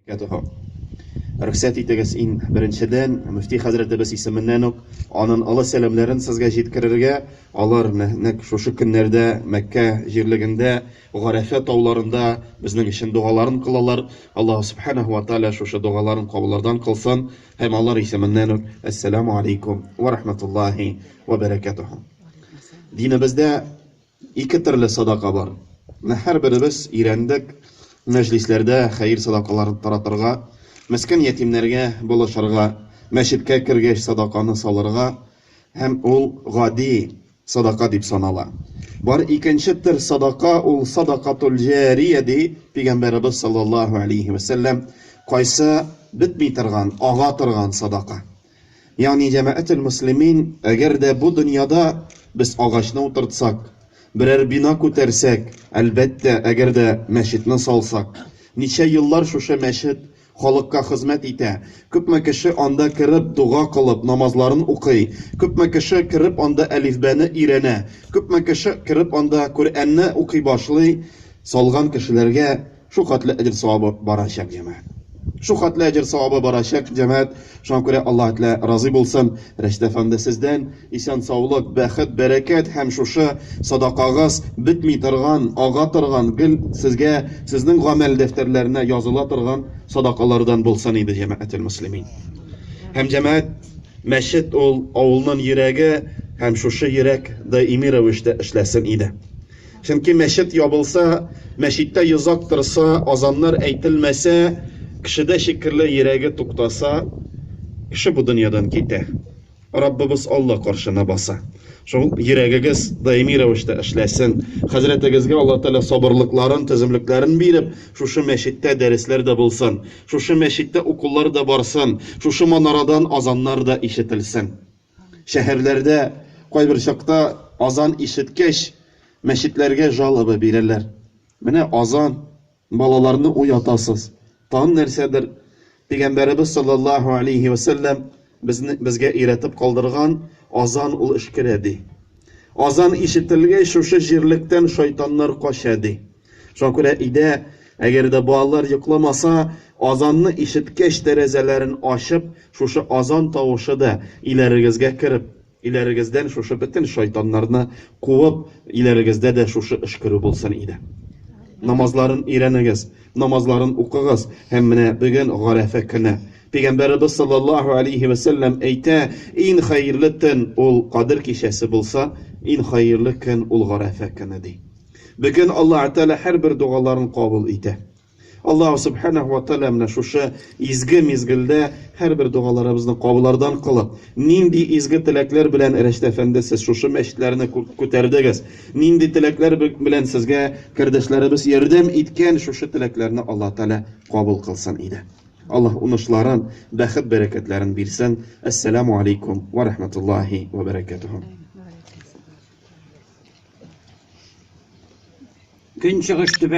Кәтүһү. Рөхсәт итегез, иң беренчедән, мөфти хәзрәтебез исеменнән үк анын олы сәламләрен сезгә җиткерергә. Алар нәкъ шушы көннәрдә Мәккә җирлегендә, Гарәфә тауларында безнең өчен догаларын кылалар. Аллаһу субханаһу ва тааля шушы догаларын кабуллардан кылсын һәм алар исеменнән үк Әссәламу алейкум ва рахматуллаһи ва бәрәкәтүһү. Динебездә Ике төрле садака бар. Менә һәрберебез өйрәндек мәҗлисләрдә хәер садакаларын таратырга, мескен ятимнәргә булышырга, мәчеткә кергәч садаканы салырга һәм ул гади садака дип санала. Бар икенче төр садака, ул садакатул җәрия ди пигамбәребез саллаллаһу алейһи вә сәлләм, кайсы бетми торган, ага торган садака. Ягъни җәмәгател мөслимин, әгәр дә бу дөньяда без агачны утыртсак, берәр бина күтәрсәк, әлбәттә, әгәр дә мәчетне салсак, ничә еллар шушы мәчет халыкка хезмәт итә, күпме кеше анда кереп дога кылып, намазларын укый, күпме кеше кереп анда әлифбәне өйрәнә, күпме кеше кереп анда Коръәнне укый башлый, салган кешеләргә Шул хәтле әҗер савабы барачак, җәмәгать. Шул хәтле әҗер савабы барачак, җәмәгать. Шуңа күрә Аллаһ Тәгалә разый булсын. Рәшит әфәнде, сездән исән саулык, бәхет, бәрәкәт һәм шушы садакагыз бетми торган, ага торган, гел сезгә, сезнең гамәл дәфтәрләренә языла торган садакалардан булсын иде, җәмәгател мөслимин. Һәм җәмәгать, мәчет ул авылның йөрәге һәм шушы йөрәк даими рәвештә эшләсен иде. Чөнки мәчет ябылса, мәчеттә йозак торса, азаннар әйтелмәсә, кешедә шикелле йөрәге туктаса, кеше бу дөньядан китә. Раббыбыз Алла каршына баса. Шул йөрәгегез даими рәвештә эшләсен. Хәзрәтегезгә Алла Тәгалә сабырлыкларын, түземлекләрен биреп, шушы мәчеттә дәресләр дә булсын, шушы мәчеттә укулар да барсын, шушы манарадан азаннар да ишетелсен. Шәһәрләрдә кайбер чакта азан ишеткәч, мәчетләргә жалоба бирәләр. Менә азан, балаларны уятасыз. Тагын нәрсәдер. Пәйгамбәребез саллаллаһу алейһи ва сәлләм безне безгә өйрәтеп калдырган азан ул өшкерә ди. Азан ишетелгәч, шушы җирлектән шайтаннар кача ди. Шуңа күрә өйдә, әгәр дә балалар йокламаса, азанны ишеткәч тәрәзәләрен ачып, шушы азан тавышы да өйләрегезгә кереп, өйләрегездән шушы бөтен шайтаннарны куып, өйләрегездә дә шушы өшкерү булсын иде. Намазларын өйрәнегез, намазларын укыгыз һәм менә бүген Гарәфә көне. Пәйгамбәребез саллаллаһу алейһи вә сәлләм әйтә, иң хәерле төн ул Кадер кичәсе булса, иң хәерле көн ул Гарәфә көне ди. Бүген Аллаһ Тәгалә һәрбер догаларын кабул итә. Аллаһ Субханаһу ва Тәгалә менә шушы изге мизгелдә һәрбер догаларыбызны кабулардан кылып, нинди изге теләкләр белән Рәшит әфәнде сез шушы мәчетләрне күтәрдегез, нинди теләкләр белән сезгә кардәшләребез ярдәм иткән, шушы теләкләрне Аллаһ Тәгалә кабул кылсын иде. Аллаһ уңышларын, бәхет бәрәкәтләрен бирсен. Әссәламу алейкум ва рахматуллахи ва бәрәкәтүһү. Көнчыгыш төбәк.